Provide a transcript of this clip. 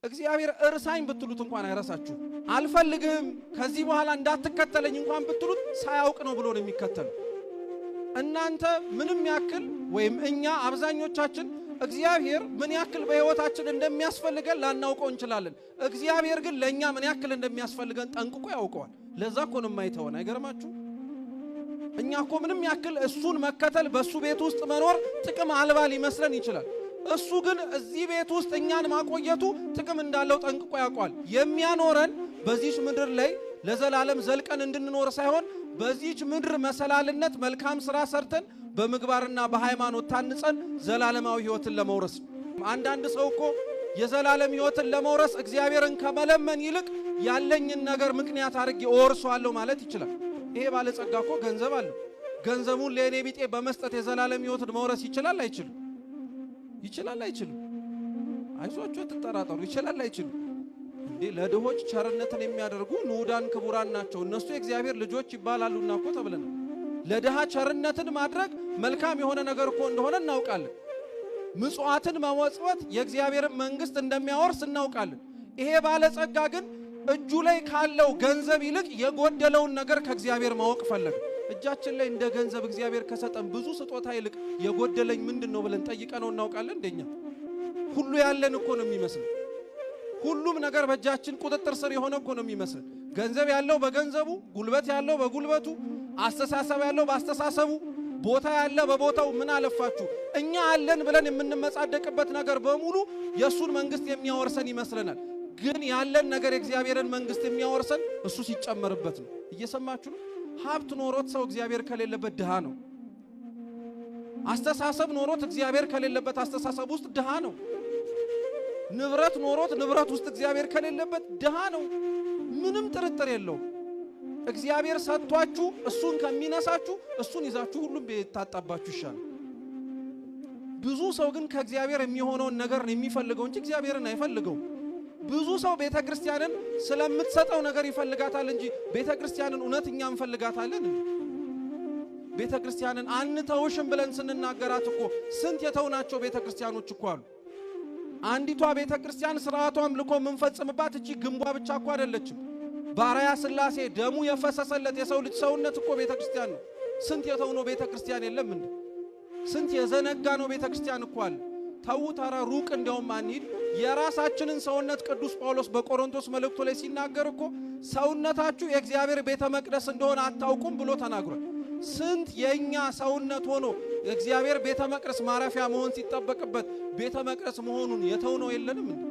እግዚአብሔር እርሳኝ ብትሉት እንኳን አይረሳችሁ። አልፈልግህም ከዚህ በኋላ እንዳትከተለኝ እንኳን ብትሉት ሳያውቅ ነው ብሎ ነው የሚከተለው። እናንተ ምንም ያክል ወይም እኛ አብዛኞቻችን እግዚአብሔር ምን ያክል በሕይወታችን እንደሚያስፈልገን ላናውቀው እንችላለን። እግዚአብሔር ግን ለእኛ ምን ያክል እንደሚያስፈልገን ጠንቅቆ ያውቀዋል። ለዛ እኮ ነው የማይተወን። አይገርማችሁ? እኛ እኮ ምንም ያክል እሱን መከተል በእሱ ቤት ውስጥ መኖር ጥቅም አልባ ሊመስለን ይችላል። እሱ ግን እዚህ ቤት ውስጥ እኛን ማቆየቱ ጥቅም እንዳለው ጠንቅቆ ያውቀዋል። የሚያኖረን በዚች ምድር ላይ ለዘላለም ዘልቀን እንድንኖር ሳይሆን በዚች ምድር መሰላልነት መልካም ስራ ሰርተን በምግባርና በሃይማኖት ታንጸን ዘላለማዊ ሕይወትን ለመውረስ ነው። አንዳንድ ሰው እኮ የዘላለም ሕይወትን ለመውረስ እግዚአብሔርን ከመለመን ይልቅ ያለኝን ነገር ምክንያት አድርጌ እወርሰዋለሁ ማለት ይችላል። ይሄ ባለጸጋ እኮ ገንዘብ አለው። ገንዘቡን ለእኔ ቢጤ በመስጠት የዘላለም ሕይወትን መውረስ ይችላል አይችልም? ይችላል አይችልም? አይዟችሁ አትጠራጠሩ። ይችላል አይችልም? እንዴ ለድሆች ቸርነትን የሚያደርጉ ንዑዳን ክቡራን ናቸው፣ እነሱ የእግዚአብሔር ልጆች ይባላሉና እኮ ተብለናል። ለድሃ ቸርነትን ማድረግ መልካም የሆነ ነገር እኮ እንደሆነ እናውቃለን። ምጽዋትን መመጽወት የእግዚአብሔርን መንግሥት እንደሚያወርስ እናውቃለን። ይሄ ባለጸጋ ግን እጁ ላይ ካለው ገንዘብ ይልቅ የጎደለውን ነገር ከእግዚአብሔር ማወቅ ፈለገ። እጃችን ላይ እንደ ገንዘብ እግዚአብሔር ከሰጠን ብዙ ስጦታ ይልቅ የጎደለኝ ምንድን ነው ብለን ጠይቀነው እናውቃለን? እንደኛ ሁሉ ያለን እኮ ነው የሚመስል። ሁሉም ነገር በእጃችን ቁጥጥር ስር የሆነ እኮ ነው የሚመስል። ገንዘብ ያለው በገንዘቡ፣ ጉልበት ያለው በጉልበቱ፣ አስተሳሰብ ያለው በአስተሳሰቡ፣ ቦታ ያለ በቦታው። ምን አለፋችሁ እኛ አለን ብለን የምንመጻደቅበት ነገር በሙሉ የእሱን መንግሥት የሚያወርሰን ይመስለናል። ግን ያለን ነገር የእግዚአብሔርን መንግሥት የሚያወርሰን እሱ ሲጨመርበት ነው። እየሰማችሁ ነው። ሀብት ኖሮት ሰው እግዚአብሔር ከሌለበት ድሃ ነው። አስተሳሰብ ኖሮት እግዚአብሔር ከሌለበት አስተሳሰብ ውስጥ ድሃ ነው። ንብረት ኖሮት ንብረት ውስጥ እግዚአብሔር ከሌለበት ድሃ ነው። ምንም ጥርጥር የለውም። እግዚአብሔር ሰጥቷችሁ እሱን ከሚነሳችሁ እሱን ይዛችሁ ሁሉም ቢታጣባችሁ ይሻላል። ብዙ ሰው ግን ከእግዚአብሔር የሚሆነውን ነገር ነው የሚፈልገው እንጂ እግዚአብሔርን አይፈልገውም። ብዙ ሰው ቤተ ክርስቲያንን ስለምትሰጠው ነገር ይፈልጋታል እንጂ ቤተ ክርስቲያንን እውነት እኛ እንፈልጋታለን? ቤተ ክርስቲያንን አንተውሽም ብለን ስንናገራት እኮ ስንት የተውናቸው ቤተ ክርስቲያኖች እኮ አሉ። አንዲቷ ቤተ ክርስቲያን ስርዓቷ አምልኮ የምንፈጽምባት እቺ ግንቧ ብቻ እኮ አይደለችም። ባራያ ሥላሴ ደሙ የፈሰሰለት የሰው ልጅ ሰውነት እኮ ቤተ ክርስቲያን ነው። ስንት የተውነው ቤተ ክርስቲያን የለም እንዴ? ስንት የዘነጋ ነው ቤተ ክርስቲያን እኮ አለ። ተዉት፣ ኧረ ሩቅ እንዲያውም አንሂድ። የራሳችንን ሰውነት ቅዱስ ጳውሎስ በቆሮንቶስ መልእክቱ ላይ ሲናገር እኮ ሰውነታችሁ የእግዚአብሔር ቤተ መቅደስ እንደሆነ አታውቁም ብሎ ተናግሯል። ስንት የኛ ሰውነት ሆኖ የእግዚአብሔር ቤተ መቅደስ ማረፊያ መሆን ሲጠበቅበት ቤተ መቅደስ መሆኑን የተውነው የለንም እንዴ?